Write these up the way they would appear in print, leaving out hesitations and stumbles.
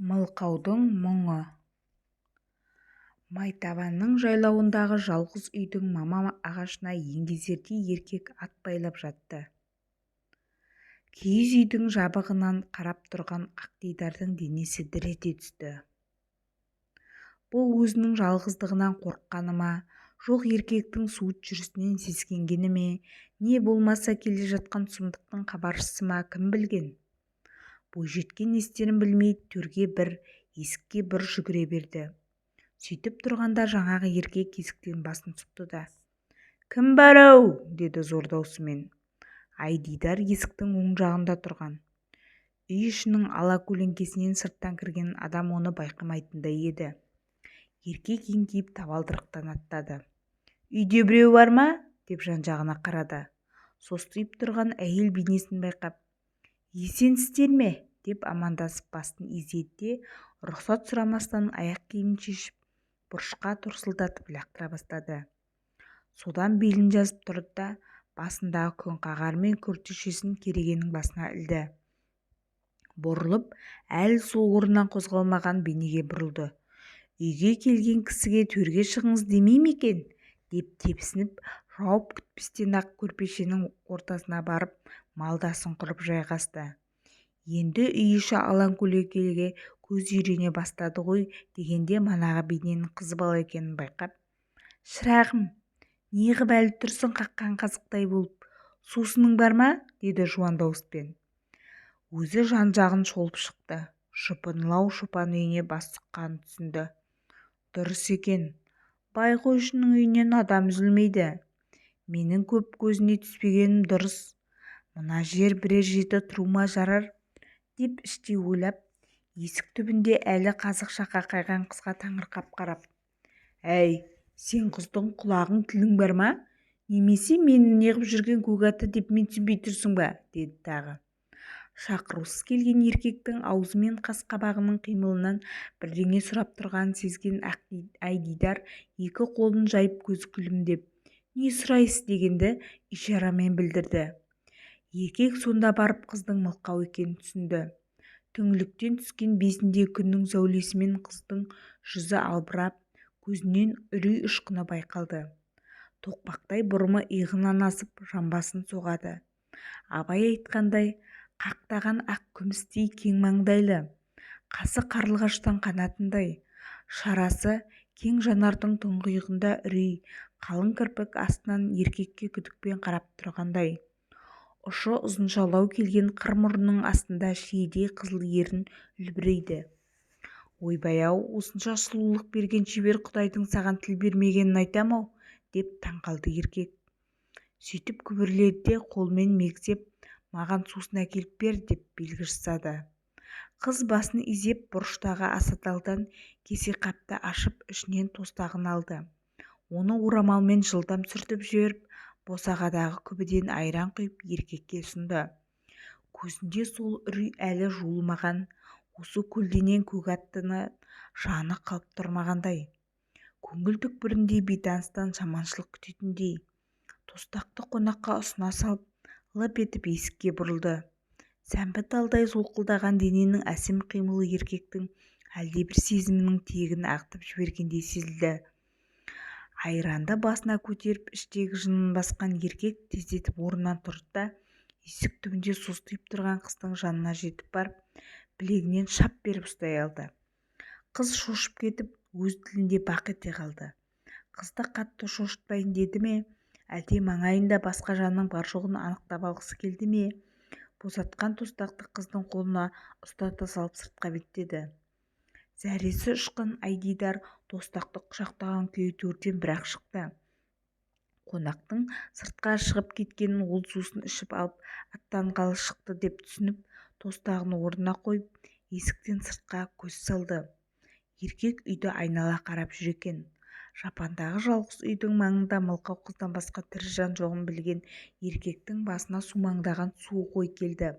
Мылқаудың мұңы. Майтабанның жайлауындағы жалғыз үйдің мама ағашына еңгезердей еркек ат байлап жатты. Киіз үйдің жабығынан қарап тұрған Ақдидардың денесі дір ете түсті. Бұл өзінің жалғыздығынан қорыққаны ма, жоқ еркектің суыт жүрісінен сескенгені ме, не болмаса келе жатқан сұмдықтың хабаршысы ма, кім білген? Бойжеткен не істерін білмей төрге бір, есікке бір жүгіре берді. Сөйтіп тұрғанда жаңағы еркек есіктен басын сұқты да: «Кім бар ау?» – деді зор даусымен. Айдидар есіктің оң жағында тұрған. Үй ішінің ала көлеңкесінен сырттан кірген адам оны байқамайтындай еді. Еркек еңкейіп табалдырықтан аттады. «Үйде біреу бар ма?» – деп жан-жағына қарады. Состиып тұрған әйел бейнесін байқап, «Есенсіздер ме?» – деп амандасып басын изеді де, рұқсат сұрамастан аяқ киімін шешіп, бұрышқа торсылдатып лақтыра бастады. Содан белін жазып тұрды да, басындағы күнқағары мен күртешесін керегенің басына ілді. Бұрылып, әлі сол орнынан қозғалмаған бейнеге бұрылды. «Үйге келген кісіге төрге шығыңыз демей ме екен?» – деп тепсініп, жауап күтпестен-ақ көрпешенің ортасына барып, малдасын құрып жайғасты. Енді үй іші алакөлеңкеге көз үйрене бастады ғой дегенде манағы бейненің қыз бала екенін байқап: «Шырағым, неғып әлі тұрсың қаққан қазықтай болып? Сусының бар ма?» – деді жуан дауыспен. Өзі жан-жағын шолып шықты. Жұпынылау шопан үйіне бас сұққанын түсінді. «Дұрыс екен, бай қойшының үйінен адам үзілмейді. Менің көп көзіне түспегенім дұрыс. Мына жер бірер жеті тұруыма жарар», – деп іштей ойлап, есік түбінде әлі қазықша қақайған қызға таңырқап қарап: «Әй, сен қыздың құлағың, тілің бар ма? Немесе мені неғып жүрген көк аты деп менсінбей тұрсың ба?» – деді тағы. Шақырусыз келген еркектің аузы мен қас-қабағының қимылынан бірдеңе сұрап тұрғанын сезген Айдидар екі қолын жайып, көзі күлімдеп, не сұрайсыз дегенді ишарамен білдірді. Еркек сонда барып қыздың мылқау екенін түсінді. Түңліктен түскен безіндей күннің сәулесімен қыздың жүзі албырап, көзінен үрей ұшқыны байқалды. Тоқпақтай бұрымы иығынан асып, жамбасын соғады. Абай айтқандай, қақтаған ақ күмістей кең маңдайлы, қасы қарлығаштың қанатындай, шарасы кең жанардың тұңғиығында үрей, қалың кірпік астынан еркекке күдікпен қарап тұрғандай. Ұшы ұзыншалау келген қыр мұрнының астында шиедей қызыл ерін үлбірейді. «Ойбай-ау, осынша сұлулық берген шебер құдайдың саған тіл бермегенін айтам-ау», – деп таң қалды еркек. Сөйтіп күбірледі де, қолымен мегзеп, «Маған сусын әкеліп бер» деп белгі жасады. Қыз басын изеп, бұрыштағы асаталдан кесе қапты ашып, ішінен тостағын алды. Оны орамалмен жылдам сүртіп жіберіп, босағадағы күбіден айран құйып, еркекке ұсынды. Көзінде сол үрей әлі жуылмаған, осы көлденең көк аттыны жаны қалып тұрмағандай. Көңіл түкпірінде бейтаныстан жаманшылық күтетіндей. Тостақты қонаққа ұсына салып, лып етіп есікке бұрылды. Сәмбі талдай солқылдаған дененің әсем қимылы еркектің әлдебір сезімінің тиегін ағытып жібергендей сезілді. Айранды басына көтеріп, іштегі жынын басқан еркек тездетіп орнынан тұрды да, есік түбінде состиып тұрған қыздың жанына жетіп барып, білегінен шап беріп ұстай алды. Қыз шошып кетіп, өз тілінде бақ ете қалды. Қызды қатты шошытпайын деді ме, әлде маңайында басқа жанның бар-жоғын анықтап алғысы келді ме, босатқан тостақты қыздың қолына ұстата салып, сыртқа беттеді. Зәресі ұшқан Айдидар тостақты құшақтаған күйі төрден бір-ақ шықты. Қонақтың сыртқа шығып кеткенін ол сусын ішіп алып аттанғалы шықты деп түсініп, тостағын орнына қойып, есіктен сыртқа көз салды. Еркек үйді айнала қарап жүр екен. Жапандағы жалғыз үйдің маңында мылқау қыздан басқа тірі жан жоғын білген еркектің басына сумаңдаған суық ой келді.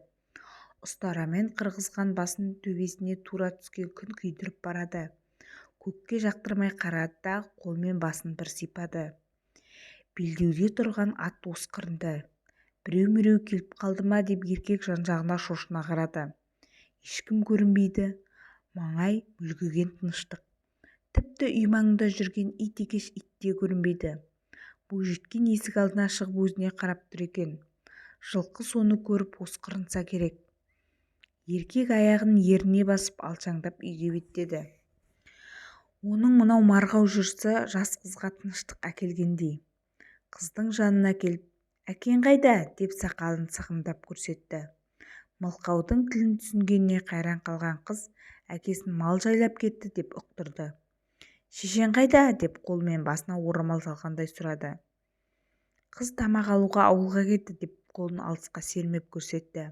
Ұстарамен қырғызған басын төбесіне тура түскен күн күйдіріп барады. Көкке жақтырмай қарады да, қолмен басын бір сипады. Белдеуде тұрған ат осқырынды. Біреу-міреу келіп қалды ма деп еркек жан-жағына шошына қарады. Ешкім көрінбейді. Маңай мүлгіген тыныштық. Тіпті үй маңында жүрген ит екеш ит те көрінбейді. Бойжеткен есік алдына шығып өзіне қарап тұр екен. Жылқы соны көріп осқырынса керек. Еркек аяғын еріне басып алшаңдап үйге беттеді. Оның мынау марғау жүрісі жас қызға тыныштық әкелгендей. Қыздың жанына келіп, «Әкең қайда?» деп сақалын сығымдап көрсетті. Мылқаудың тілін түсінгеніне қайран қалған қыз әкесін мал жайлап кетті деп ұқтырды. «Шешең қайда?» деп қолымен басына орамал салғандай сұрады. Қыз тамақ алуға ауылға кетті деп қолын алысқа сермеп көрсетті.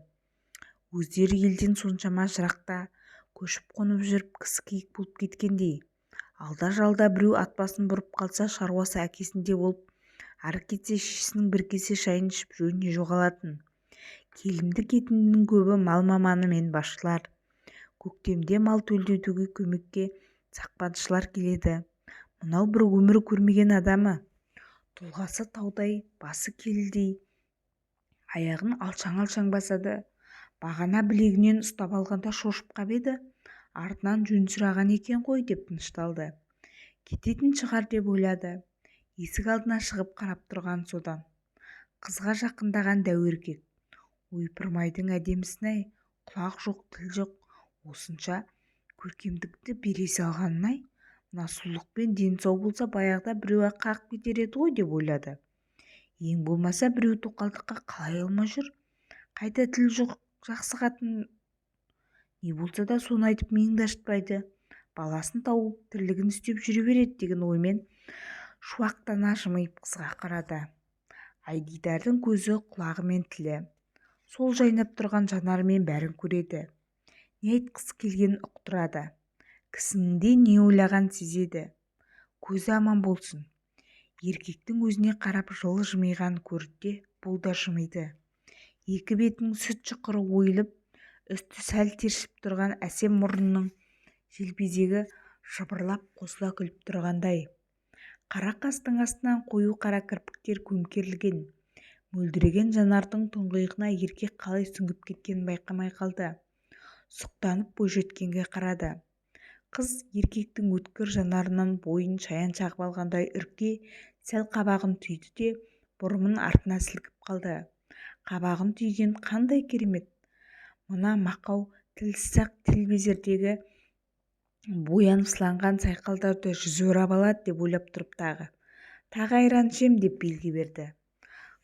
Өздері елден соншама жырақта көшіп-қонып жүріп кісі киік болып кеткендей. Алда-жалда біреу ат басын бұрып қалса, шаруасы әкесінде болып, ары кетсе шешесінің бір кесе шайын ішіп жөніне жоғалатын. Келімді-кетімдінің көбі мал маманы мен басшылар. Көктемде мал төлдетуге көмекке сақпаншылар келеді. Мынау бір өмір көрмеген адамы. Тұлғасы таудай, басы келідей, аяғын алшаң-алшаң басады. Бағана білегінен ұстап алғанда шошып қап еді, артынан жөн сұраған екен ғой деп тынышталды. Кететін шығар деп ойлады. Есік алдына шығып қарап тұрған содан. Қызға жақындаған дәу еркек. Ойпырмайдың әдемісін-ай, құлақ жоқ, тіл жоқ, осынша көркемдікті бере салғанын-ай, мына сұлулықпен дені сау болса баяғыда біреу-ақ қағып кетер еді ғой деп ойлады. Ең болмаса біреу тоқалдыққа қалай алмай жүр? Қайта тіл жоқ жақсы қатын не болса да соны айтып миыңды ашытпайды. Баласын тауып, тірлігін істеп жүре береді деген оймен шуақтана жымиып қызға қарады. Айдидардың көзі, құлағы мен тілі. Сол жайнап тұрған жанарымен бәрін көреді. Не айтқысы келгенін ұқтырады. Кісінің де не ойлағанын сезеді. Көзі аман болсын. Еркектің өзіне қарап жылы жымиғанын көрді де, бұл да жымиды. Екі бетінің сүт шұқыры ойылып, үсті сәл тершіп тұрған әсем мұрнының желбезегі жыбырлап қосыла күліп тұрғандай. Қара қастың астынан қою қара кірпіктер көмкерілген. Мөлдіреген жанардың тұңғиығына еркек қалай сүңгіп кеткенін байқамай қалды. Сұқтанып бойжеткенге қарады. Қыз еркектің өткір жанарынан бойын шаян шағып алғандай үрке сәл қабағын түйді де, бұрымын артына сілкіп қалды. Қабағын түйген қандай керемет! Мына мақау тілсіз-ақ тіл безердегі боянып сыланған сайқалдарды жүзі орап алады деп ойлап тұрып тағы. Тағы айран ішем деп белгі берді.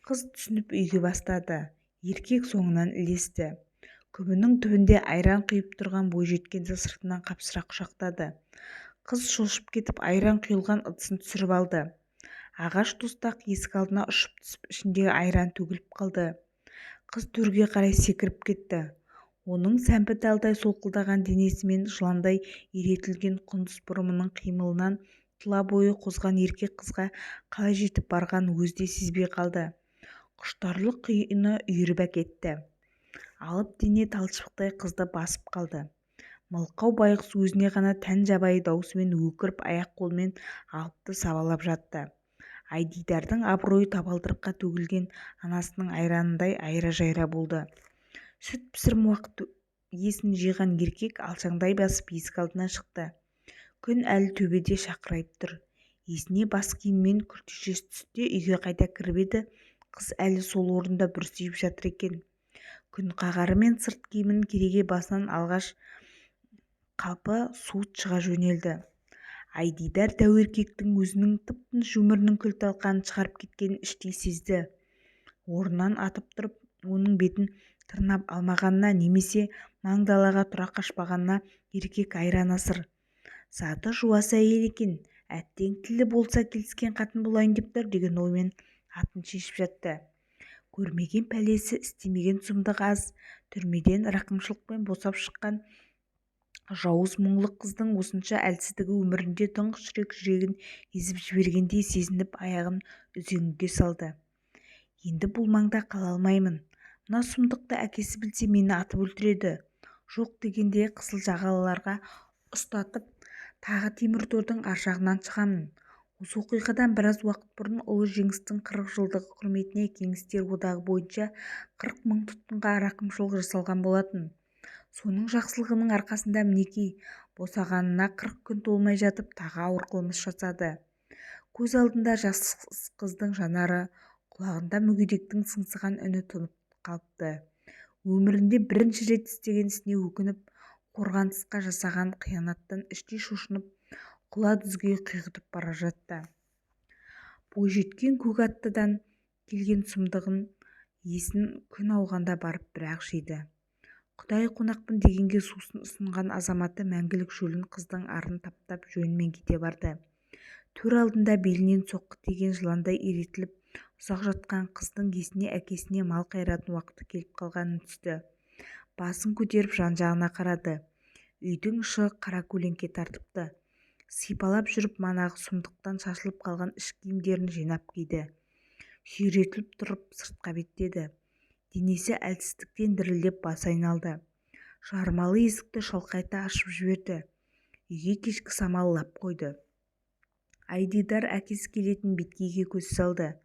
Қыз түсініп үйге бастады. Еркек соңынан ілесті. Күбінің түбінде айран құйып тұрған бойжеткенді сыртынан қапсыра құшақтады. Қыз шошып кетіп айран құйылған ыдысын түсіріп алды. Ағаш тостақ есік алдына ұшып түсіп, ішіндегі айран төгіліп қалды. Қыз төрге қарай секіріп кетті. Оның сәмбі талдай солқылдаған денесі мен жыландай иретілген құндыз бұрымының қимылынан тұла бойы қозған еркек қызға қалай жетіп барғанын өзі де сезбей қалды. Құштарлық құйыны үйіріп әкетті. Алып дене талшықтай қызды басып қалды. Мылқау байғұс өзіне ғана тән жабайы даусымен өкіріп аяқ-қолымен алыпты сабалап жатты. Айдидардың абыройы табалдырыққа төгілген анасының айранындай айра-жайра болды. Сүт пісірім уақыт есін жиған еркек алшаңдай басып есік алдына шықты. Күн әлі төбеде шақырайып тұр. Есіне бас киім мен күртешесі түсті де үйге қайта кіріп еді, қыз әлі сол орнында бүрсиіп жатыр екен. Күн қағарымен сырт киімін кереге басынан алғаш қалпы суыт шыға жөнелді. Айдидар дәу еркектің өзінің тып-тыныш өмірінің күл-талқанын шығарып кеткенін іштей сезді. Орнынан атып тұрып, оның бетін тырнап алмағанына немесе маң далаға тұра қашпағанына еркек айран асыр. Заты жуас әйел екен, әттең тілі болса келіскен қатын болайын деп тұр деген оймен атын шешіп жатты. Көрмеген пәлесі, істемеген сұмдығы аз, түрмеден рақымшылықпен босап шыққан жауыз мұңлық қыздың осынша әлсіздігі өмірінде тұңғыш рет жүрегін езіп жібергендей сезініп аяғын үзеңгіге салды. Енді бұл маңда қала алмаймын. Мына сұмдықты әкесі білсе мені атып өлтіреді. Жоқ дегенде қызыл жағалыларға ұстатып, тағы темір тордың ар жағынан шығамын. Осы оқиғадан біраз уақыт бұрын Ұлы Жеңістің 40 жылдығы құрметіне Кеңестер Одағы бойынша 40 мың тұтқынға рақымшылық жасалған болатын. Соның жақсылығының арқасында мінекей, босағанына 40 күн толмай жатып тағы ауыр қылмыс жасады. Көз алдында жас қыздың жанары, құлағында мүгедектің сыңсыған үні тұнып қалыпты. Өмірінде бірінші рет істеген ісіне өкініп, қорғансызға жасаған қиянаттан іштей шошынып, құла дүзге құйғытып бара жатты. Бойжеткен көк аттыдан келген сұмдығын есін күн ауғанда барып бір-ақ жиды. Құдайы қонақпын дегенге сусын ұсынған азаматы мәңгілік шөлін қыздың арын таптап жөнімен кете барды. Төр алдында белінен соққы тиген жыландай иретіліп ұзақ жатқан қыздың есіне әкесіне мал қайыратын уақыты келіп қалғаны түсті. Басын көтеріп жан-жағына қарады. Үйдің іші қара көлеңке тартыпты. Сипалап жүріп манағы сұмдықтан шашылып қалған іш киімдерін жинап киді. Сүйретіліп тұрып сыртқа беттеді. Денесі әлсіздіктен дірілдеп басы айналды. Жармалы есікті шалқайта ашып жіберді. Үйге кешкі самал лап қойды. Айдидар әкесі келетін беткейге көз салды.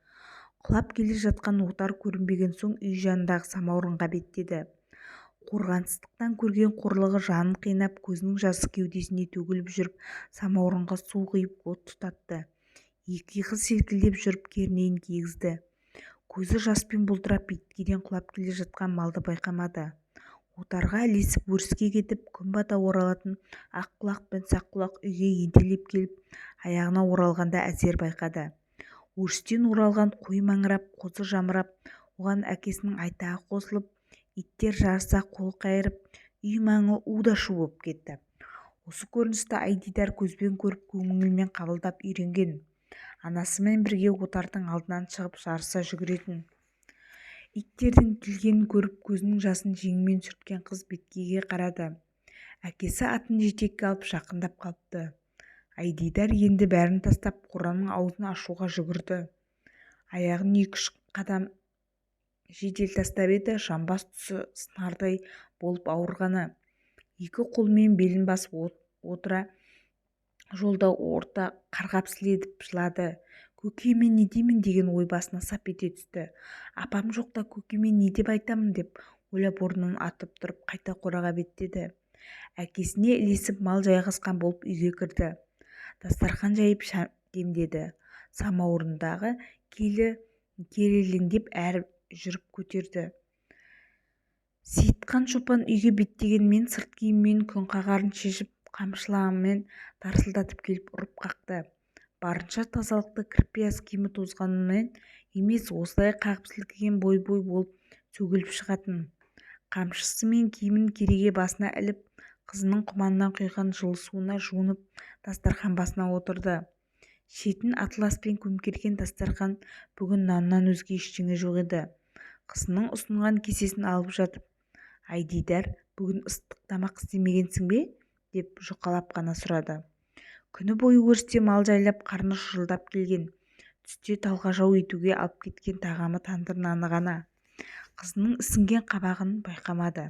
Құлап келе жатқан отар көрінбеген соң үй жанындағы самаурынға беттеді. Қорғансыздықтан көрген қорлығы жанын қинап, көзінің жасы кеудесіне төгіліп жүріп, самаурынға су құйып от тұтатты. Екі иығы селкілдеп жүріп кернейін кигізді. Көзі жаспен бұлдырап беткейден құлап келе жатқан малды байқамады. Отарға ілесіп өріске кетіп, күн бата оралатын Аққұлақ пен Саққұлақ үйге ентелеп келіп, аяғына оралғанда әзер байқады. Өрістен оралған қой маңырап, қозы жамырап, оған әкесінің айтағы қосылып, иттер жарыса қол қайырып, үй маңы у да шу болып кетті. Осы көріністі Айдидар көзбен көріп, көңілмен қабылдап үйренген. Анасымен бірге отардың алдынан шығып жарыса жүгіретін. Иттердің келгенін көріп, көзінің жасын жеңімен сүрткен қыз беткейге қарады. Әкесі атын жетекке алып жақындап қалыпты. Айдидар енді бәрін тастап, қораның аузын ашуға жүгірді. Аяғын 2-3 қадам жедел тастап еді, жамбас тұсы сынардай болып ауырғаны. Екі қолымен белін басып отыра жолда орта қарғап сіледіп жылады. Көкеме не деймін деген ой басына сап ете түсті. Апам жоқта көкеме не деп айтамын деп ойлап орнынан атып тұрып қайта қораға беттеді. Әкесіне ілесіп мал жайғасқан болып үйге кірді. Дастархан жайып демдеді. Самаурындағы келі керелеңдеп әрі жүріп көтерді. Сейітқан шопан үйге беттегенмен сырт киіммен күнқағарын шешіп, қамшылағымен тарсылдатып келіп ұрып қақты. Барынша тазалықты кірпияз киімі тозғанымен емес, осылай қағып сілкіген бой-бой болып сөгіліп шығатын. Қамшысы мен киімін кереге басына іліп, қызының құманнан құйған жылы суына жуынып, дастархан басына отырды. Шетін атласпен көмкерген дастархан бүгін наннан өзге ештеңе жоқ еді. Қызының ұсынған кесесін алып жатып, Айдидар, бүгін ыстық тамақ істемегенсің бе? Деп жұқалап қана сұрады. Күні бойы өрісте мал жайлап қарны шұрылдап келген. Түсте талғажау етуге алып кеткен тағамы тандыр наны ғана. Қызының ісінген қабағын байқамады.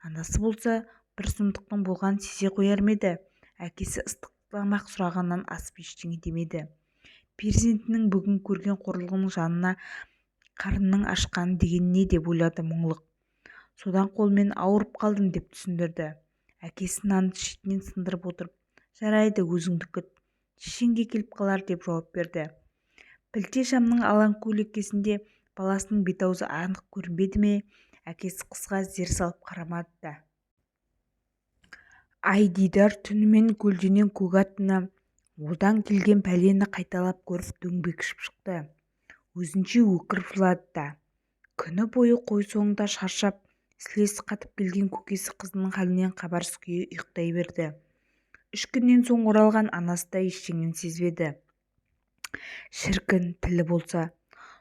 Анасы болса, бір сұмдықтың болғанын сезе қояр ма еді? Әкесі ыстық тамақ сұрағаннан асып ештеңе демеді. Перзентінің бүгін көрген қорлығының жанына қарынның ашқаны деген не деп ойлады мұңлық. Содан қолмен ауырып қалдым деп түсіндірді. Әкесі нанды шетінен сындырып отырып, жарайды, өзіңді күт, шешең де келіп қалар деп жауап берді. Пілте шамның алаң көлеңкесінде баласының бет-аузы анық көрінбеді ме, әкесі қызға зер салып қарамады да. Айдидар түнімен көлденең көк аттыны, одан келген пәлені қайталап көріп дөңбекшіп шықты. Өзінше өкіріп жылады да. Күні бойы қой соңында шаршап, сілесі қатып келген көкесі қызының халінен хабарсыз күйі ұйықтай берді. 3 күннен соң оралған анасы да ештеңені сезбеді. Шіркін, тілі болса,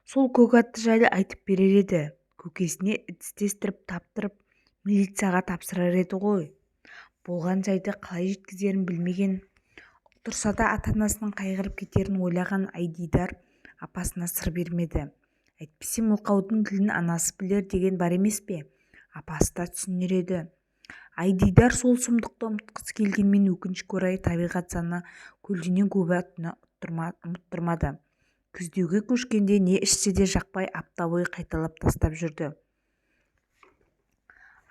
сол көк атты жайлы айтып берер еді. Көкесіне тістестіріп таптырып, милицияға тапсырар еді ғой. Болған жайды қалай жеткізерін білмеген, ұқтырса да ата-анасының қайғырып кетерін ойлаған Айдидар апасына сыр бермеді. Әйтпесе мылқаудың тілін анасы білер деген бар емес пе? Апасы да түсінер еді. Айдидар сол сұмдықты ұмытқысы келгенмен өкінішке орай табиғат заңы көлденең көк аттыны ұмыттырмады. Күздеуге көшкенде не ішсе де жақпай апта бойы қайталап тастап жүрді.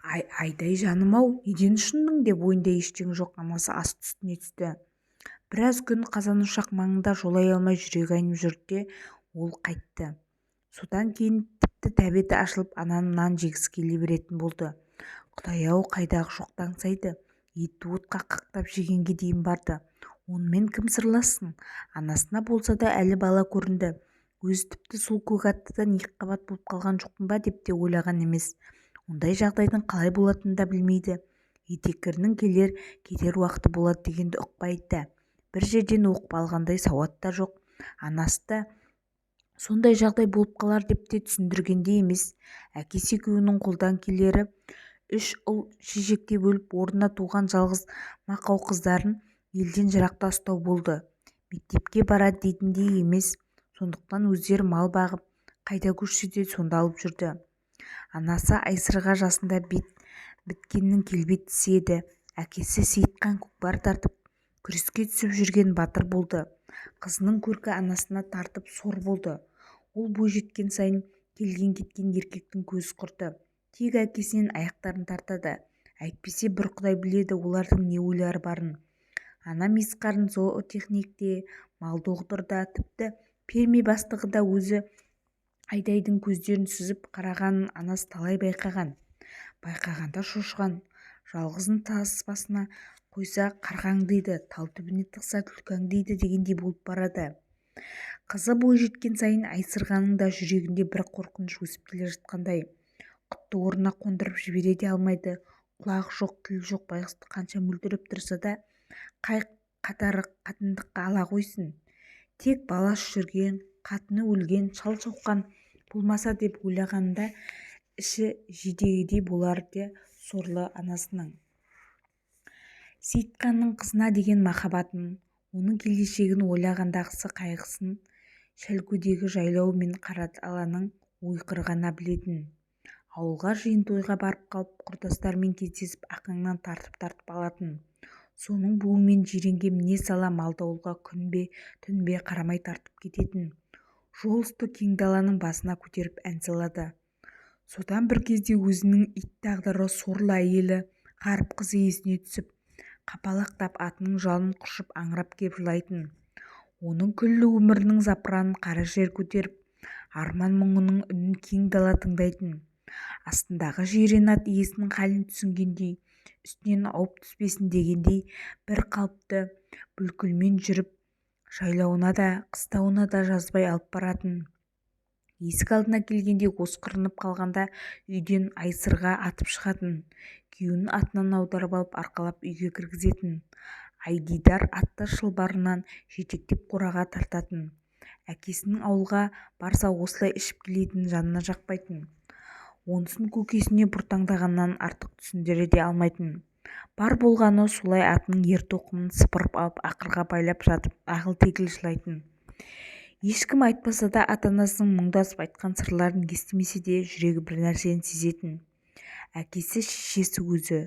Айдай жаным-ау, неден ұшындың деп ойында ештеңе жоқ анасы асты үстіне түсті. Біраз күн қазан-ошақ маңында жолай алмай жүрегі айнып жүрді де ол қайтты. Содан кейін тіпті тәбеті ашылып ананың нан жегісі келе беретін болды. Құдай-ау, қайдағы жоқты аңсайды. Етті отқа қақтап жегенге дейін барды. Онымен кім сырлассын? Анасына болса да әлі бала көрінді. Өзі тіпті сол көк аттыдан екіқабат болып қалған жоқпын ба деп те ойлаған емес. Ондай жағдайдың қалай болатынын да білмейді. Етеккірінің келер, кетер уақыты болады дегенді ұқпайды да. Бір жерден оқып алғандай сауат та жоқ. Анасы да сондай жағдай болып қалар деп те түсіндірген де емес. Әкесі екеуінің қолдан келері үш ұл шешектеп өліп орнына туған жалғыз мақау қыздарын елден жырақта ұстау болды. Мектепке барады дейтін де емес. Сондықтан өздері мал бағып, қайда көшсе де сонда алып жүрді. Анасы Айсырға жасында бет біткеннің келбеттісі еді. Әкесі Сейітқан көкпар тартып, күреске түсіп жүрген батыр болды. Қызының көркі анасына тартып сор болды. Ол бойжеткен сайын келген-кеткен еркектің көз құрты. Тек әкесінен аяқтарын тартады. Әйтпесе бір құдай біледі олардың не ойлары барын. Анам Есқарын зоотехник те, мал доғдыр да, тіпті ферма бастығы да өзі Айдайдың көздерін сүзіп қарағанын анасы талай байқаған. Байқағанда шошыған. Жалғызын тас басына қойса қарға аңдиды, тал түбіне тықса түлкі аңдиды дегендей болып барады. Қызы бойжеткен сайын Айсырғаның да жүрегінде бір қорқыныш өсіп келе жатқандай. Құтты орнына қондырып жібере де алмайды. Құлағы жоқ, тілі жоқ байғұсты қанша мүлдіріп тұрса да қай қатары қатындыққа ала қойсын. Тек баласы жүрген, қатыны өлген шал-шауқан болмаса деп ойлағанында іші жидегідей болар да сорлы анасының. Сейітқанның қызына деген махаббатын, оның келешегін ойлағандағысы қайғысын Шәлкөдегі жайлау мен Қарадаланың ойқыры ғана білетін. Ауылға жиын-тойға барып қалып, құрдастарымен кездесіп арқаңнан тартып-тартып алатын. Соның буымен Жиренге міне сала малды ауылға күн бе, түн бе қарамай тартып кететін. Жол үсті кең даланың басына көтеріп ән салады. Содан бір кезде өзінің ит тағдыры, сорлы әйелі, ғаріп қызы есіне түсіп, қапалақтап атының жалын құшып аңырап кеп жылайтын. Оның күллі өмірінің запыранын қара жер көтеріп, арман-мұңының үнін кең дала тыңдайтын. Астындағы жирен ат иесінің халін түсінгендей, үстінен ауып түспесін дегендей бір қалыпты бүлкілмен жүріп, жайлауына да, қыстауына да жазбай алып баратын. Есік алдына келгенде осқырынып қалғанда үйден Айсырға атып шығатын. Күйеуін атынан аударып алып арқалап үйге кіргізетін. Айдидар атты шылбырынан жетектеп қораға тартатын. Әкесінің ауылға барса осылай ішіп келетінін жанына жақпайтын. Онысын көкесіне бұртаңдағаннан артық түсіндіре де алмайтын. Бар болғаны солай атының ер-тоқымын сыпырып алып ақырға байлап жатып ағыл-тегіл жылайтын. Ешкім айтпаса да, ата-анасының мұңдасып айтқан сырларын естімесе де жүрегі бір нәрсені сезетін. Әкесі, шешесі, өзі.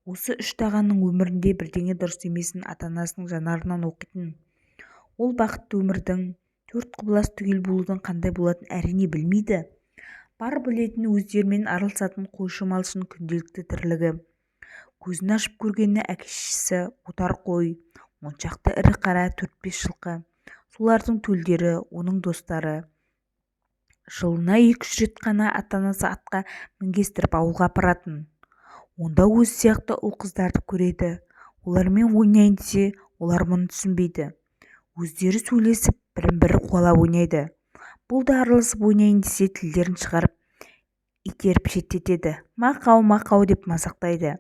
Осы үш тағанның өмірінде бірдеңе дұрыс емесін ата-анасының жанарынан оқитын. Ол бақытты өмірдің, төрт құбыласы түгел болудың қандай болатынын әрине білмейді. Бар білетіні өздерімен араласатын қойшы-малшының күнделікті тірлігі. Көзін ашып көргені әке-шешесі, отар қой, 10 шақты ірі қара, төрт-бес жылқы. Солардың төлдері, оның достары. Жылына екі-үш рет қана ата-анасы атқа мінгестіріп ауылға апаратын. Онда өзі сияқты ұл-қыздарды көреді. Олармен ойнайын десе, олар мұны түсінбейді. Өздері сөйлесіп, бірін-бірі қуалап ойнайды. Бұл да араласып ойнайын десе тілдерін шығарып итеріп шеттетеді. Мақау, мақау деп мазақтайды.